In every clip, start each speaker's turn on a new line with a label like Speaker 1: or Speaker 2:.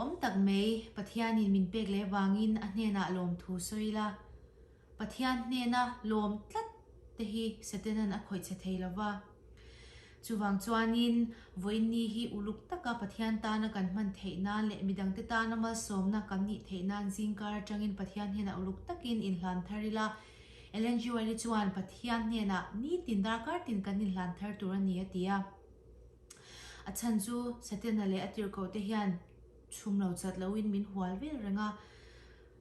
Speaker 1: duhawm tak mai Pathianin min pek leh vangin a hnenah lawmthu sawi ila. Pathian hnena lawm tlat te hi Setanan a khawih che thei lova. Chuvang chuanin vawiinni hi uluk taka Pathian tana kan hman theih nan leh midangte tana malsawmna kan nih theih nan zingkar atangin Pathian hnenah uluk takin inhlan thar ila. Ellen G. White-i chuan Pathian hnenah nitin darkar tin kan inhlan thar tur a ni a ti a. A chhan chu Setana leh a tirhkohte hian chhum lo chat loin min hual vel reng a.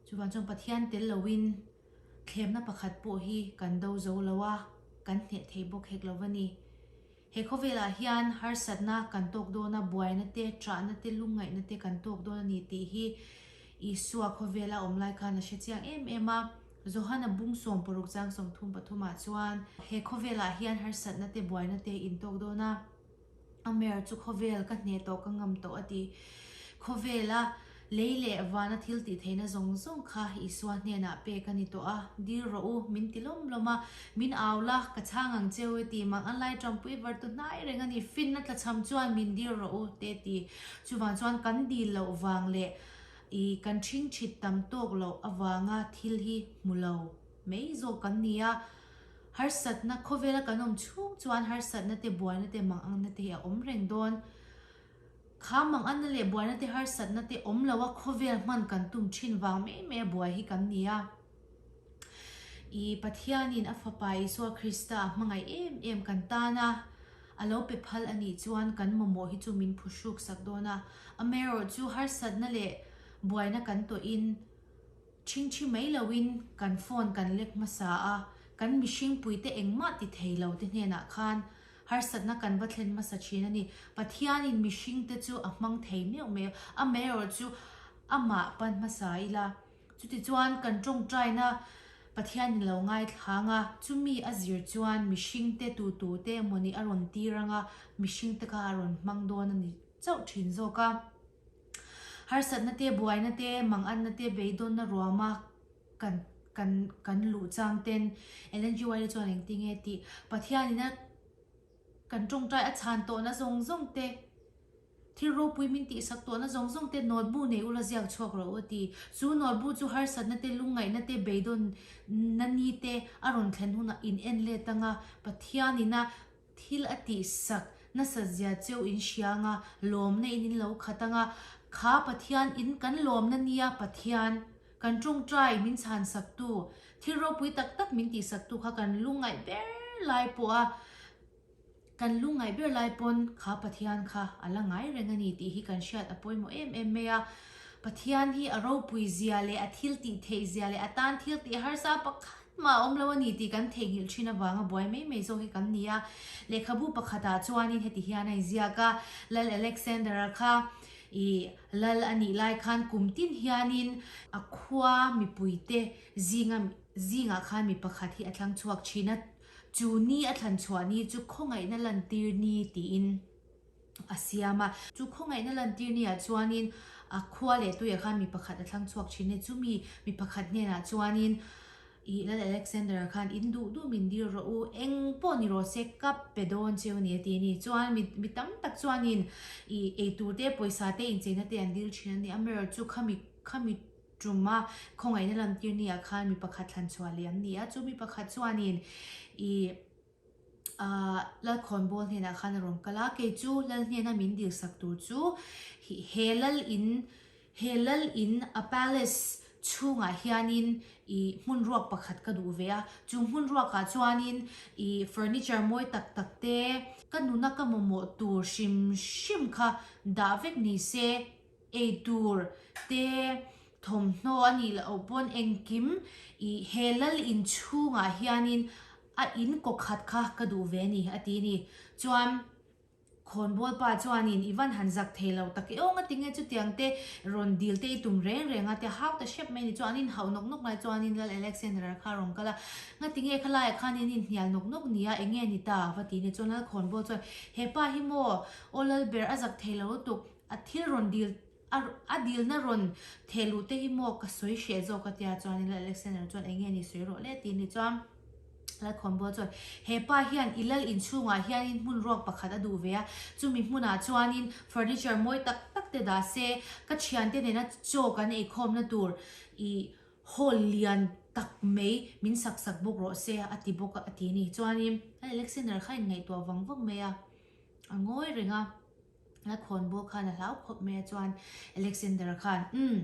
Speaker 1: Chuvang chuan Pathian tel loin thlemna pakhat pawh hi kan do zo lo a, kan hneh thei bawk hek lo a ni. He khawvelah hian harsatna kan tawk dawn a, buaina te, ṭahna te, lungngaihna te kan tawk dawn a ni tih hi Isua khawvela awm lai khan a hre chiang em em a. Johana bung 16 chang 33 ah chuan he khawvelah hian harsatna te, buaina te in tawk dawn a. A mer chu khawvel ka hneh tawh ka ngam tawh a ti. Khawvela lei leh vana thil tih theihna zawng zawng kha Isua hnenah pek a ni tawh a, dil rawh u, min ti lawm lawm a, min au la, ka chhang ang cheu e ti, mang an lai ṭampui vartu hnai reng a ni, finna tlachham chuan min dil rawh u te ti. Chuvang chuan kan dil loh vang leh i kan ṭhingṭhit tam tawk loh avanga thil hi hmu lo mai zawk kan ni a. Harsatna, khawvela kan awm chhung chuan harsatna te, buaina te, manganna te hi a awm reng dawn. Kha manganna leh buaina te, harsatna te awm lo a khawvel hman kan tum thin vang mai mai a buai hi kan ni a. I Pathianin a Fapa Isua Krista a hmangaih em em kan tan a, a lo pe phal a nih chuan kan mamawh hi chu min phuhruk sak dawn a. Amaherawhchu harsatna leh buaina kan tawhin, Chhingchhi mai loin kan phone kan lek hmasa a, kan mihringpuite engmah ti thei lo te hnenah khan harsatna kan va thlen hmasa thin a ni. Pathianin mihringte chu a hmang thei meuh mai a, amaherawh chu amah pan hmasa ila. Chutichuan kan tawngtaina Pathianin lo ngaithlang a, chumi a zir chuan mihringte tutute emawni a rawn tir anga mihringte kha a rawn hmang dawn a ni chauh thin zawk a. Harsatna te, buaina te, manganna te, beidawnna ruama kan kan kan luh chang ten Ellen G. White chuan engti nge tih Pathianin a kan tawngtai a chhan tawhna zawng zawng te, thil ropui min tihsak tawhna zawng zawng te notebook nei ula ziak chhuak rawh u a ti. Chu notebook chu harsatna te, lungngaihna te, beidawnna ni te a rawn thlen hunah in en let anga Pathianin a Thil a tihsak nasat zia cheu in hria anga, lawmna in in lo khat anga, kha Pathian in kan lawmna nia Pathian, kan tawngtai min chhansaktu, thil ropui tak tak min tihsaktu kha kan lungngaih ber lai pawh a, kan lungngaih ber lai pawn kha Pathian kha a la ngai reng a ni tih hi kan hriat a pawimawh em em mai a. Pathian hi a ropui zia leh a thil tih theih zia leh a tan thil tih harsa pakhat Mah a awm lo a ni tih kan theihnghilh thin avanga buai mai mai zawk hi kan ni a. Lehkhabu pakhatah chuanin heti hian a inziak a, Lal Alexander-a kha i lal a nih lai khan kum tin hianin a khua mipuite zinga zingah khan mi pakhat hi a thlang chhuak thin a, chu ni a thlan chhuah ni chu khawngaihna lantir ni tiin. a siam a. Chu khawngaihna lantir ni ah chuanin a khua leh tuiah khan mi pakhat a thlang chhuak thin a ni. Chumi mi pakhat hnenah chuanin ih Lal Alexander-a khan in duh duh min dil rawh u, eng pawh ni rawh se ka pe dawn cheu ni a ti a ni. Chuan mi mi tam tak chuanin ih eitur te, pawisa te, incheina te an dil thin a ni. Amaherawhchu chu khami khami tuma khawngaihna lantir ni ah khan mi pakhat thlan chhuah leh an ni a. Chu mi pakhat chuanin ih. Ahh Lalkhawnbawl hnenah khan a rawn kal a, kei chu Lal hnena min dilsak tur chu he Lal in he Lal in a palace chhungah hianin ih hmun ruak pakhat ka duh ve a, chu hmun ruakah chuanin ih furniture mawi tak tak te ka nuna ka mamawh tur hrim hrim kha dah vek ni se. Eitur te thawmhnaw a nih loh pawn engkim ih he lal in chhungah hianin a in kaw khat kha ka duh ve a ni a ti a ni. Chuan khawnbawl pa chuanin i van han zak thei lo tak e aw ngatinge chutiang te rawn dil te i tum reng reng a tia hau ta hrep mai a ni. Chuan an inhauh nawk nawk lai chuanin lal Alexander-a kha a rawn kal a, ngatinge khalaiah khan in inhnial nawk nawk nia enge ni ta va ti a ni. Chuan lal khawnbawl chuan hepa hi maw aw lal ber a zak thei lo lutuk A thil rawn dil a a dilna rawn theh luh te hi maw ka sawi hreh zawk a tia chuanin Alexander chuan eng nge ni sawi rawh le tih ni chuan. Lalkhawnbawl chuan, He pa hian i lal inchhungah hianin hmun ruak pakhat a duh ve a, chumi hmunah chuanin furniture mawi tak tak te dah se, ka thiante nena chaw kan eikhawmna tur i hall lian tak mai min sak sak bawk rawh se a ti bawk a, a ti ni. Chuanin Alexander kha a inngaihtuah vang vang mai a, a ngawi reng a. A khawnbawl khan a hlau khawp mai a chuan Alexander khan umm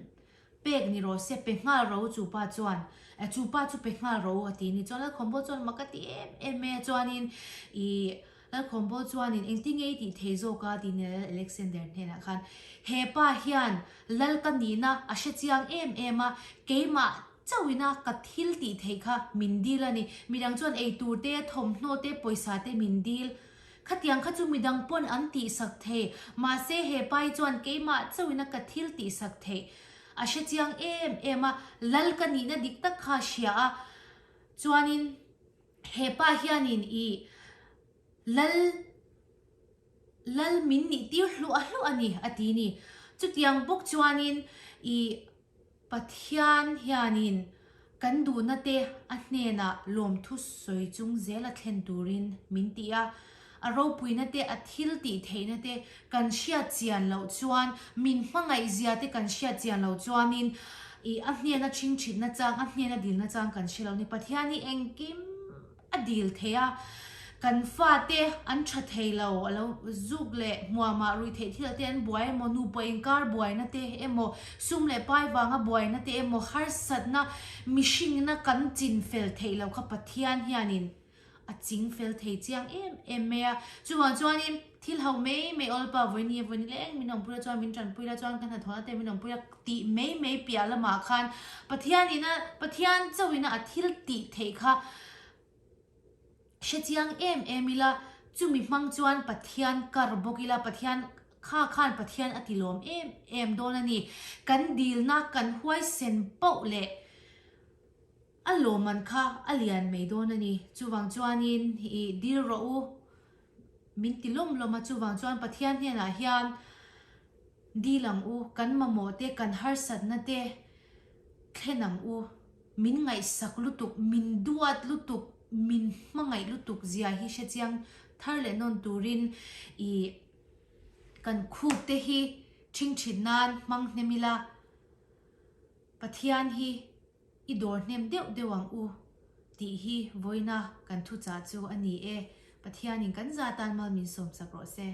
Speaker 1: pek ni rawh se pe nghal ro chu pa chuan eh chu pa chu pe nghal ro a ti ni chuan Lalkhawnbawl chuan mak a ti em em mai a chuanin ih Lalkhawnbawl chuanin engtin nge i tih thei zawk a tih ni Alexander hnenah khan he pa hian lal ka nihna a hre chiang em em a keimah chauhina ka thil tih theih kha min dil a ni. Midang chuan eitur te, thawmhnaw te, pawisa te min dil. Khatiang kha chu midang pawn an tihsak thei. Mahse he pa hi chuan keimah chauhina ka thil tihsak theih a hre chiang em em a, lal ka nihna dik tak kha a hria a. Chuanin he pa hianin ih lal lal min nih tir hluah hluah a ni a ti ni. Chutiang bawk chuanin ih Pathian hianin kan duhna te a hnenah lawmthu sawi chung zel a thlen turin min ti a, a ropuina te a thil tih theihna te kan hriat chian loh chuan, min hmangaih zia te kan hriat chian loh chuanin ih a hnena chingchitna chang, a hnena dilna chang kan hre lo ni. Pathian hi engkim. A dil thei a, kan fate an tha thei lo, a lo zuk leh hmuamah ruih theih thil te an buai emaw, nupa inkar buaina te emaw, sum leh pai vanga buaina te emaw, harsatna mihringna kan chin fel theih lo kha Pathian hianin a ching fel thei chiang em em mai a. Chuvang chuanin thil ho mai mai awlpa vawiini vawiini leng min awmpui la chuan min tanpui la chuan ka hnathawhna te min awmpui la tih mai mai piah lamah khan Pathianina Pathian chauhina a thil tih theih kha hre chiang em em ila chumi hmang chuan Pathian kar bawk ila Pathian kha khan Pathian a ti lawm em em dawn a ni. Kan dilna kan huaisen poh leh a lawmman kha a lian mai dawn a ni. Chuvang chuanin ih dil rawh u. Min ti lawm lawm a, chuvang chuan Pathian hnenah hian dil ang u, kan mamawh te, kan harsatna te thlen ang u, min ngaihsak lutuk, min duat lutuk, min hmangaih lutuk zia hi hrechiang thar leh nawn turin i kan khup te hi ṭhingṭhit nan hmang hnem ila, Pathian hi I dawr hnem deuh deuh ang u tih hi vawiina kan thuchah chu a ni e. Pathianin kan za tan mal min sawmsak rawh se.